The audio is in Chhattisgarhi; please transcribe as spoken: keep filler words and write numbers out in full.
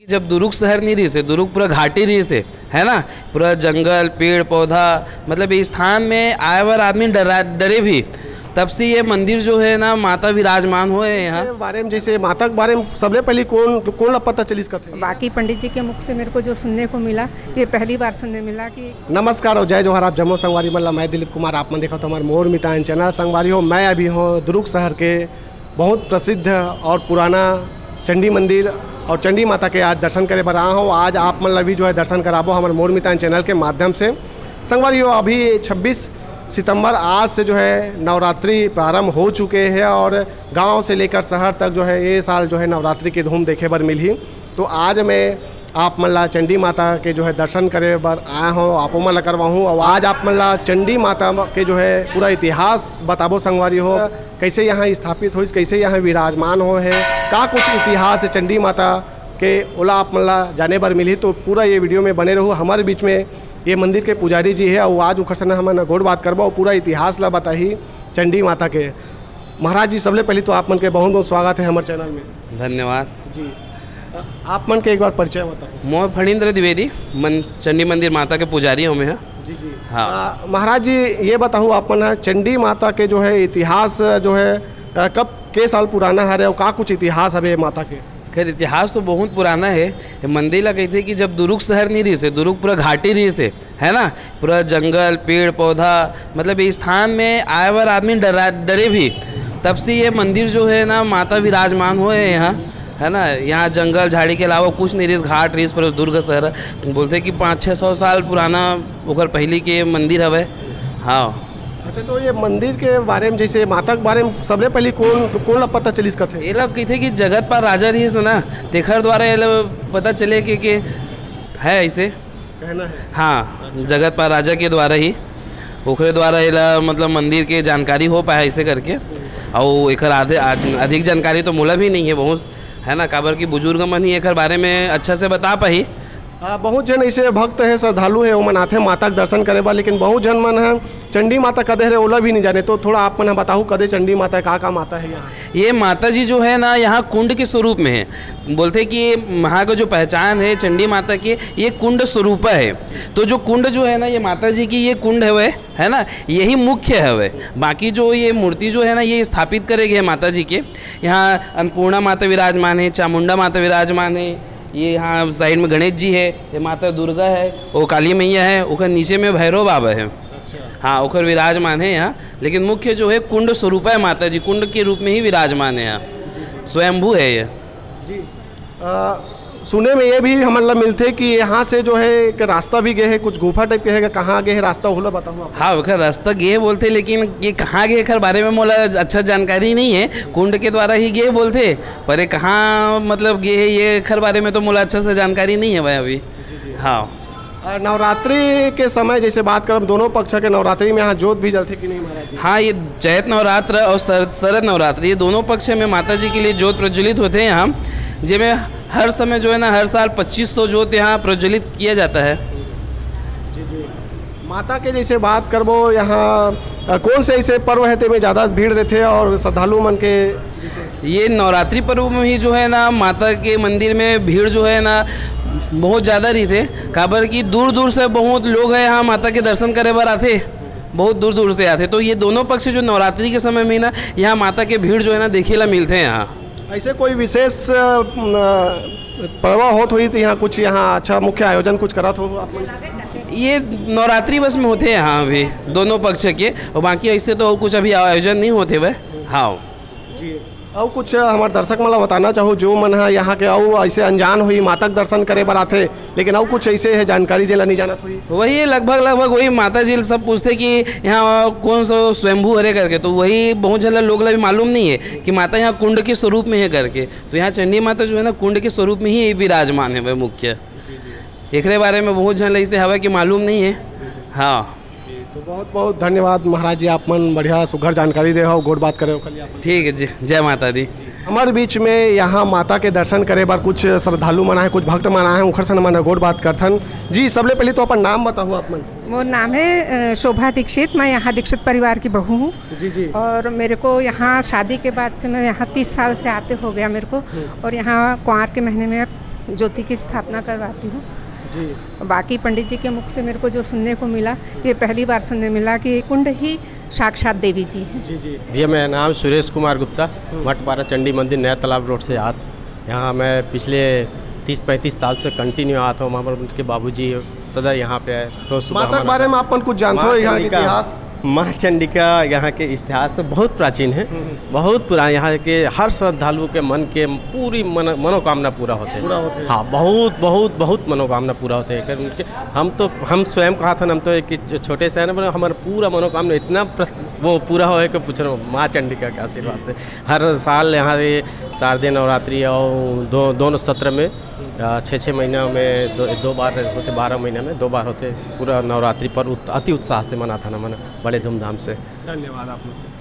जब दुरुग शहर नहीं रहिस हे, दुरुग पूरा घाटी रहिस हे, है ना, पूरा जंगल, पेड़ पौधा, मतलब ये स्थान में आए बर आदमी डरा डरे भी। तब से ये मंदिर जो है ना, माता विराजमान होए हे यहाँ। के बारे में, जैसे माता के बारे में सबले पहले कौन कौन ला पता चलिस कथे? बाकी पंडित जी के मुख से मेरे को जो सुनने को मिला, ये पहली बार सुनने मिला कि नमस्कार और जय जोहार, आप जम्मो संगवारी मन ला। मैं दिलीप कुमार, आप मन देखत हो हमर मोर मितान चैनल। संगवारी हो, मैं अभी हूँ दुरुग शहर के बहुत प्रसिद्ध और पुराना चंडी मंदिर और चंडी माता के आज दर्शन करे बर आए हूँ। आज आप मन ला भी जो है दर्शन कराबो हमर मोर मितान चैनल के माध्यम से। संगवारी हो, अभी छब्बीस सितंबर, आज से जो है नवरात्रि प्रारंभ हो चुके हैं और गांव से लेकर शहर तक जो है ये साल जो है नवरात्रि की धूम देखे बर मिलही। तो आज मैं आप मन ला चंडी माता के जो है दर्शन करे बर आए हूँ, आपो मन ला करवाहूँ। और आज आप मन ला चंडी माता के जो है पूरा इतिहास बताबो संगवारी हो, कैसे यहाँ स्थापित होइस, कैसे यहाँ विराजमान होए हे, का कुछ इतिहास है चंडी माता के, ओला आप मन ला जाने बर मिलही। तो पूरा ये वीडियो में बने रहू। हमारे बीच में ये मंदिर के पुजारी जी है और आज उखर से हमन गोठ बात करबो और पूरा इतिहास ला बताही चंडी माता के। महाराज जी, सबले पहले तो आप मन के बहुत बहुत स्वागत है हमारे चैनल में। धन्यवाद। जी, अ, आप मन के एक बार परिचय बताओ। मोर फणींद्र द्विवेदी, मन चंडी मंदिर माता के पुजारी हूँ मैं। जी जी। हाँ। अ, महाराज जी, ये बताओ आप मन ह चंडी माता के जो है इतिहास जो है, अ, कब के साल पुराना हरे और का कुछ इतिहास हवे माता के? खैर, इतिहास तो बहुत पुराना है। ये मंदिर ला कहते कि जब दुरुग शहर नहीं रहिस हे, दुरुग पूरा घाटी रहिस हे, है ना, पूरा जंगल, पेड़ पौधा, मतलब ये स्थान में आए बर आदमी डरा डरे भी। तब से ये मंदिर जो है ना, माता विराजमान होए हे यहाँ, है ना। यहाँ जंगल झाड़ी के अलावा कुछ नहीं रहिस, घाट रहिस, पर उस दुर्ग शहर बोलते कि पाँच छः सौ साल पुराना ओकर पहली के मंदिर हवे। हाँ। अच्छा, तो ये मंदिर के बारे में, जैसे माता के बारे में सबले पहले कौन कौन ला पता चलिस कथे? ये लोग कहते कि जगतपाल राजा रहिस ना, तेखर द्वारा ये लोग पता चले कि, कि है ऐसे। कहना है। हाँ, जगतपाल राजा के द्वारा ही, ओकरे द्वारा एला मतलब मंदिर के जानकारी हो पाए ऐसे करके, और एकर आधे आ- अधिक जानकारी तो मोला भी नहीं है बहुत, है ना, काबर कि बुजुर्ग मन ही एकर बारे में अच्छा से बता पाही। आ, बहुत झन ऐसे भक्त है, श्रद्धालु है, ओमन आथे माता के दर्शन करे बर, लेकिन बहुत झन मन है चंडी माता कदे हरे ओला भी नहीं जाने। तो थोड़ा आप मन ह बताहू, कदे चंडी माता, का का माता है यहाँ? ये माता जी जो है ना, यहाँ कुंड के स्वरूप में है। बोलते कि यहाँ का जो पहचान है चंडी माता की, ये कुंड स्वरूपा है। तो जो कुंड जो है ना, ये माता जी की ये कुंड हवे, है ना, यही मुख्य हवे। बाकी जो ये मूर्ति जो है ना, ये स्थापित करे गए माता जी के। यहाँ अन्नपूर्णा माता विराजमान है, चामुंडा माता विराजमान है, ये यहाँ साइड में गणेश जी है, ये माता दुर्गा है, वो काली मैया है, ओकर नीचे में भैरव बाबा है। अच्छा। हाँ, ओकर विराजमान है यहाँ, लेकिन मुख्य जो है कुंड स्वरूपा है माता जी, कुंड के रूप में ही विराजमान है यहाँ, स्वयंभू है ये। जी। अ, सुने में ये भी हमन ला मिलथे कि यहाँ से जो है एक रास्ता भी गए है, कुछ गुफा टाइप के है, कहाँ गए है रास्ता, ओला बताहू आप। हाँ, ओकर रास्ता गए बोलथे, लेकिन ये कहाँ गए एकर बारे में मोला अच्छा जानकारी नहीं है। कुंड के द्वारा ही गए बोलथे, पर ये कहाँ मतलब गए है, ये एकर बारे में तो मोला अच्छा से जानकारी नहीं है भाई अभी। हाँ। अ, नवरात्रि के समय जैसे बात करब, दोनों पक्ष के नवरात्रि में यहाँ जोत भी जलथे कि नहीं महाराज जी? हाँ, ये चैत नवरात्र और शर-, शरद नवरात्र, ये दोनों पक्ष में माता जी के लिए जोत प्रज्वलित होते हैं यहाँ, जेमे हर समय जो है ना, हर साल पच्चीस सौ जोत यहाँ प्रज्वलित किया जाता है। जी जी। माता के जैसे बात करबो, यहाँ, अ, कौन से ऐसे पर्व है तेमे ज़्यादा भीड़ रहथे और श्रद्धालु मन के जैसे? ये नवरात्रि पर्व में ही जो है ना, माता के मंदिर में भीड़ जो है ना, बहुत ज़्यादा रहिथे, काबर कि दूर दूर से बहुत लोग है यहाँ माता के दर्शन करे बर आथे, बहुत दूर दूर से आथे। तो ये दोनों पक्ष जो नवरात्रि के समय में ना, यहाँ माता के भीड़ जो है ना, देखे ला मिलथे यहाँ। ऐसे कोई विशेष, अ, न, पर्व होत होही तो यहाँ कुछ, यहाँ अच्छा मुख्य आयोजन कुछ करत हो आप मन? ये नवरात्रि बस में होथे यहाँ अभी दोनों पक्ष के, और बाकी ऐसे तो कुछ अभी आयोजन नहीं होथे वह। हाँ। जी। अउ कुछ हमारे दर्शक मन ला बताना चाहो, जो मन ह यहाँ के अउ ऐसे अनजान होही, माता के दर्शन करे बर आथे, लेकिन अउ कुछ ऐसे है जानकारी जेला नहीं जानत होही? वही लगभग, लगभग वही माता जी सब पूछथे कि यहाँ कौन सा स्वयंभू हरे करके, तो वही बहुत झन ला लोग ला भी मालूम नहीं है कि माता यहाँ कुंड के स्वरूप में है करके। तो यहाँ चंडी माता जो है ना, कुंड के स्वरूप में ही विराजमान है वह मुख्य। एकरे बारे में बहुत झन ला ऐसे हवे कि मालूम नहीं है। हाँ। जी, तो बहुत बहुत धन्यवाद महाराज जी, आप मन बढ़िया सुघर जानकारी दे हो, गोठ बात करे हो खाली आप मन। ठीक है जी, जय माता दी। हमारे बीच में यहाँ माता के दर्शन करे बर कुछ श्रद्धालु मन आए, कुछ भक्त मन आए हैं, उखर से हमन गोठ बात करथन। जी, सबले पहले तो अपन नाम बताओ आप मन। मोर नाम है, अ, शोभा दीक्षित। मैं यहाँ दीक्षित परिवार की बहू हूँ। जी, जी। और मेरे को यहाँ शादी के बाद से, मैं यहाँ तीस साल से आते हो गया मेरे को। हम्म। और यहाँ कुंवार के महीने में ज्योति की स्थापना करवाती हूँ। जी। बाकी पंडित जी के मुख से मेरे को जो सुनने को मिला, ये पहली बार सुनने मिला कि कुंड ही साक्षात देवी जी हैं। जी, जी। भैया, मेरा नाम सुरेश कुमार गुप्ता, हम्म। मठपारा चंडी मंदिर, नया तालाब रोड से आत। यहाँ मैं पिछले तीस पैंतीस साल से कंटिन्यू आता हूँ। हमारे उनके बाबूजी सदा यहाँ पे है, रोज सुबह माता के हमारा बारे में अपन कुछ जानते हो, माँ यहाँ के चंडिका, इतिहास? माँ चंडिका यहाँ के इतिहास तो बहुत प्राचीन है, हम्म। बहुत पुराना। यहाँ के हर श्रद्धालु के मन के पूरी मन-, मनोकामना पूरा होते हैं। पूरा होते हैं। हाँ, बहुत, बहुत, बहुत मनोकामना पूरा होते हैं। कर उनके, हम तो, हम स्वयं कहा था, हम तो एक छोटे से हैं ना, पर हमारा पूरा मनोकामना इतना प्रस-, वो पूरा हो है कि पूछो, माँ चंडिका के आशीर्वाद से। हर साल यहाँ ये शारदीय नवरात्रि और दो, दोनों सत्र में, अ, छः छः महीना में दो, दो बार होते, बारह महीना में दो बार होते, पूरा नवरात्रि पर्व उत-, अति उत्साह से मनाता ना, मना, बड़े धूमधाम से। धन्यवाद आप लोग।